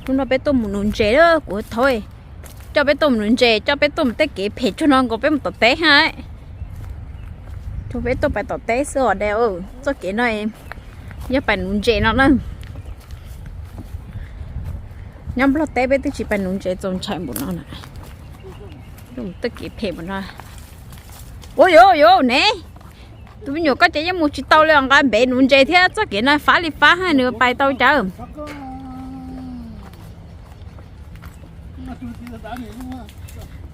Hnub no peb tuaj mus nuv ntses lawm, kuv thov coj peb tuaj mus nuv ntses, coj peb tuaj mus tej kev phem tsuag no nkaus peb mus tom teb ha. Rau peb tuaj pais tom teb xwb os dab. Txoj kev no yog pais nuv ntses no na. Nyob Nplog teb peb twb tsis pais nuv ntses txaus ntshai npaum no na. Tej kev phem npaum no. Ua yuav yuav ne, tus me nyuam koj ces yeej mus tsis tau li os, nqa npev nuv ntses thiab. Txoj kev no fab li fab ha, nws pais tau cas?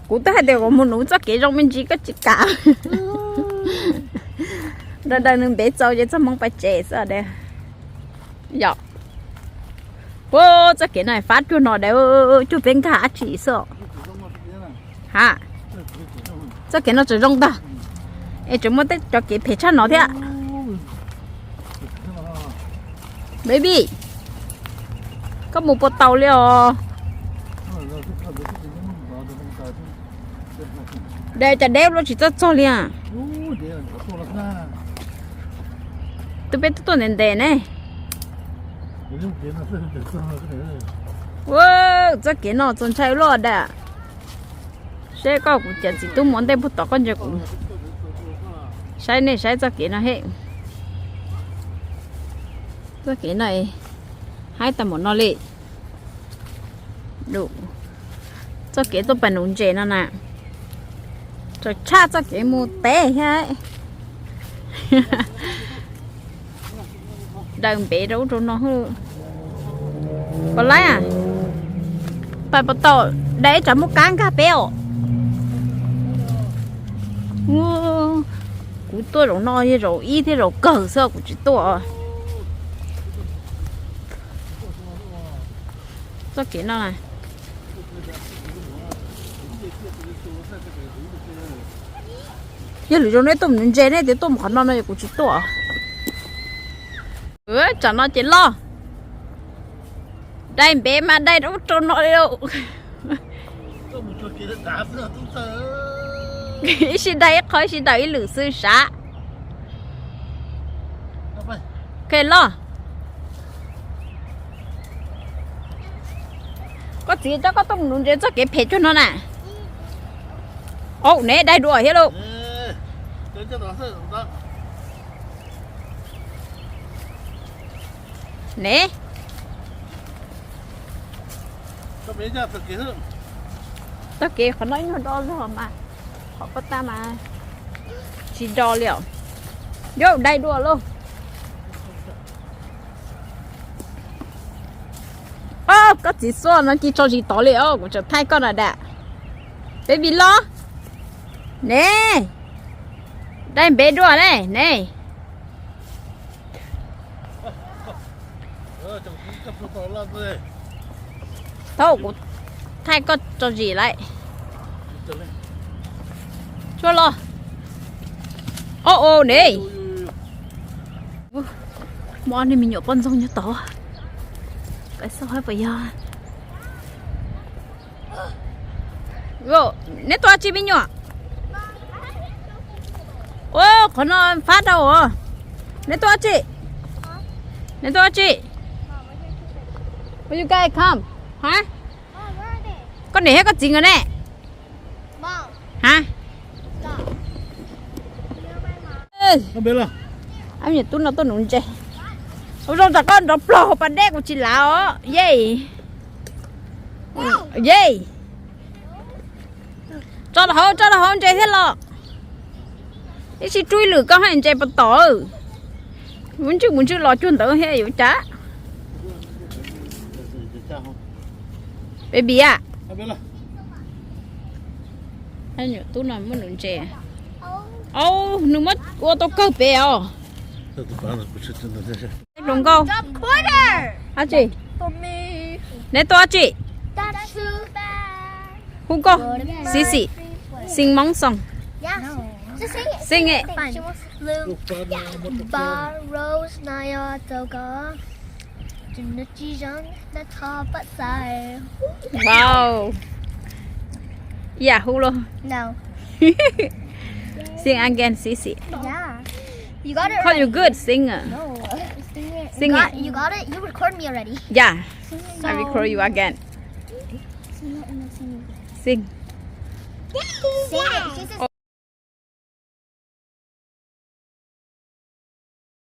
Kuv twb hais tias kom mus nuv txoj kev zoo me ntsis koj tsis kam. Daws daws nws npev txaus ces txoj hmoov pais tsev xwb dab. Yog, ua txoj kev no fab cuag no dab, cuag peb nkag dab tsi xwb. Ha, txoj kev no tseem zoo ntag, es tseem muaj tej cov kev phem tshaj no thiab. Baby, koj mus puas tau li os? Dab cas deb luaj tsis txawj txog li. Twb peb twb tuaj ntev ntev ne. Ua, txoj kev no txaus ntshai luaj dab. Saib koj, kuv cov txiv tub muaj ntej puag tom koj ntsia kuv. Saib nej saib txoj kev no he. Txoj kev no haib tag npaum no li. Txoj kev tuaj pais nuv ntses no na, txaus tshaj txoj kev mus teb thiab. Daws npev rau ub rau no. Puas laib? Pais puas tau? Daws ib tsam muaj kab nkag peb os. Kuv tuaj zaum no yog zaum ib thiab zaum kawg xwb kuv tsis tuaj. Txoj kev no na, yog lwm zaus nej tuaj mus nuv ntses nej tias tuaj mus qhov no no yog kuv tsis tuaj. Tsam no ces loj, dai npev mas dai rau ub rau no li. Ib sij dai ib qho ib sij daws ib lwm xwb sav. Loj, koj txiv coj koj tuaj mus nuv ntses txoj kev phem cuag no na. Au ne, dai dua thiab lauj. Ne, txoj kev qhov no ib nyuag do zog mas, qhov pab tab mas tsis do li os. Yuav dai dua lauj. Koj txiv xuaj no cia tso zis tod li os, kuv tseem thaij koj no dab. Baby loj ne, dai npev dua ne ne. Thaum kuv thaij koj tso zis lawm. Tsuag los. O o ne. Muaj ob niag me nyuam poj ntxoog nyob tod. Kav xauj hab puas yog. Neb tuaj tsi me nyuam? Ua, qhov no fab rau os. Neb tuaj tsi? Neb tuaj tsi? Where you guys come? Hab? Koj niam thiab koj txiv nkawd ne? Hab? Ab, me nyuam tub no tuaj nuv ntses. Ua zoo tsam koj nrov plaug hauv pas dej kuv tsis lav os. Yej. Yej. Tso rau hauv, tso rau hauv ntses thiab los. Ib sij rub ib lwm koj haj ntses puas tom. Mus ntswj mus ntswj los cuag ntawd thiab yuav cas. Baby a. Nyuam tub no muab nuv ntses. Au, nws muab ua tau kawg pem os. Hluas nkauj. Ab tsi, neb tuaj tsi? Hu nkauj, Xib Xim, sing Hmoob song. Sing it. Wow. Ib yam hu los. Sing again, Xib Xim. Cause you good singer. Sing it. You got it? You record me already. Yeah. I record you again. Sing. Sing it. She says